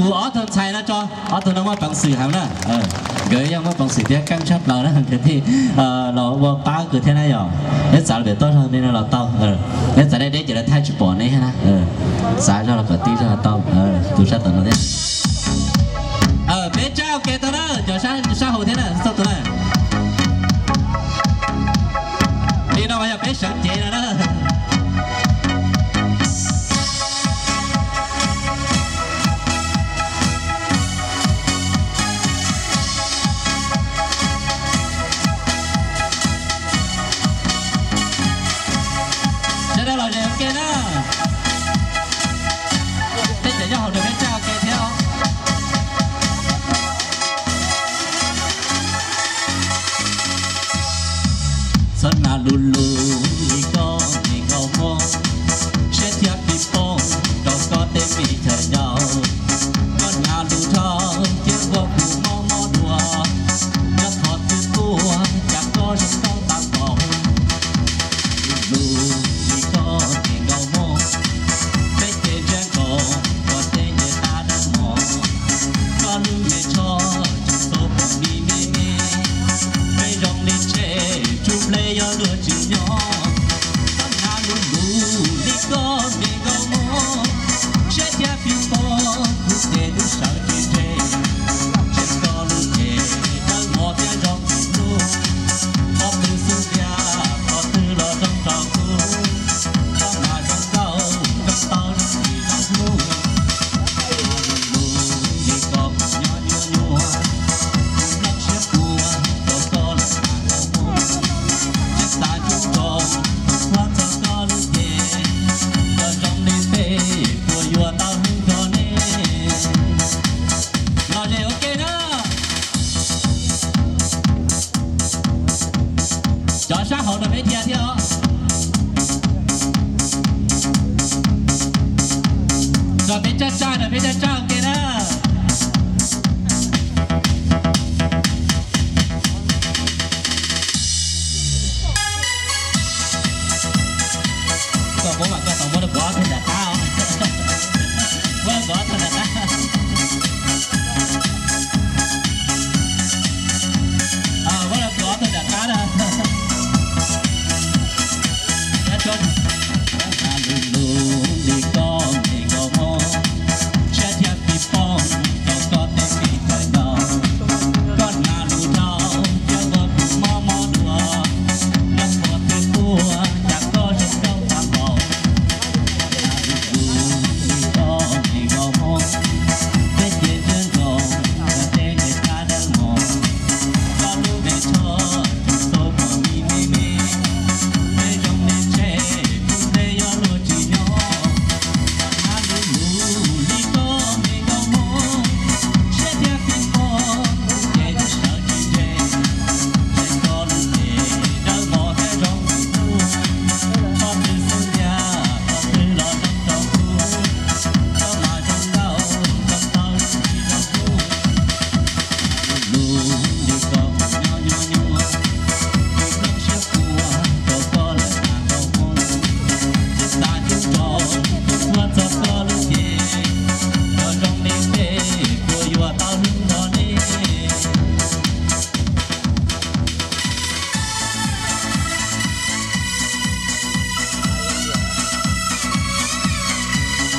Kuv ob tug ntxhais no tso, ob tug no muaj peev xwm heev na. Nkawd yeej muaj peev xwm thiab keej tshaj plaws na, kwv tij los ua pab kuv thiab na yom. Neb txav los pem toj zog li no los tau. Neb txav deb deb ces lawv thaij tsis pom neb na. Txav zog los kom tib zog tau. Tus sab tom no thiab. Peb tsaug ke tau na, cov sab hauv thiab na, txog tus na. Li no mas yog peb sawv cev no na. Sawv daws lom zem ua ke na. Tej cov nyob hauv nws peb tsaug ua ke thiab os. Txhob hnav lus lus li koj me nkauj Hmoob, siab thiab pib poob rau koj tej me chaw nyob. Koj hnav lus dhau cia ua kuv mob mob dua, nyob qhov twg tuaj cas koj zoo nkauj tag npaum. Lus lus li koj me nkauj Hmoob, peb ces ntsia nkaus koj tej niag qab dawb mos, koj lub me tsho tsis txaus kom mi me me, peb zoo li tsheb tsub nplej yuav luag tsis nyob. Koj hnav lus lus li koj me nkauj Hmoob, siab thiab pib poob kuv ces lub sawv tsis ntseg, tsheej koj lub cev dawb mos thiab zoo tsis hlub, qhov twg xub ntiag qhov twg los zoo rau kuv. Koj mas zoo nkauj zoo tau zoo tsis zoo hlub, li koj kuv nyob nyuaj nyuaj, kuv nplooj siab puas rau koj lawm mas nkauj Hmoob, tsis xav tsuj tso kuv thuab txog koj lub cev, koj zoo li peb puas yuav tau hlub nrog neb. Lom zem ua ke na. Cov sab hauv no peb dhia thiab os. Tso peb tsaj tsaj no peb tsaj tsaj ua ke na. Koj muab mas koj tau muab rau kuv ob tug nram qab os. Muab rau kuv ob tug nram qab. Muab rau kuv ob tug nram qab na. Lus lus li koj me nkauj Hmoob, siab thiab pib poob rau koj tej me chaw nyob. Koj hnav lus dhau cia ua kuv mob mob dua, nyob qhov twg tuaj cas koj zoo nkauj tag npaum. Lus lus li koj me nkauj Hmoob, peb ces ntsia nkaus koj tej niag qab dawb mos, koj lub me tsho tsis txaus kom mi me me, peb zoo li tsheb tsub nplej yuav luag tsis nyob. Koj hnav lus lus li koj me nkauj Hmoob, siab thiab pib poob ces lub sawv tsis ntseg, tsheej koj lub cev dawb mos thiab zoo tsis hlub, qhov twg xub ntiag qhov twg los zoo rau kuv. Koj mas zoo nkauj zoo tau zoo tsis zoo hlub, lus lus li koj kuv nyob nyuaj nyuaj, kuv nplooj siab puas rau koj lawm mas nkauj Hmoob, tsis xav tsuj tso kuv thuab txog koj lub cev, koj zoo li peb puas yuav tau hlub nrog neb.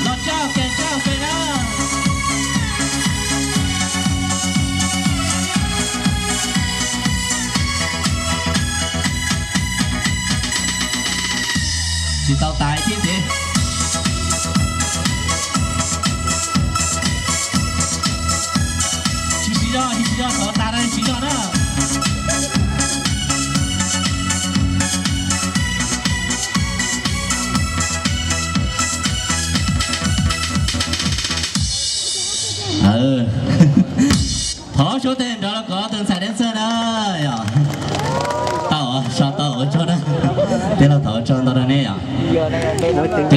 Los tsaj ua ke, tsaj ua ke na. Tsis tau tas thiab ntxiv. Siv zog, siv zog, thov tas na, siv zog na. Thov suav tes nrov los kom tus ntxhais deb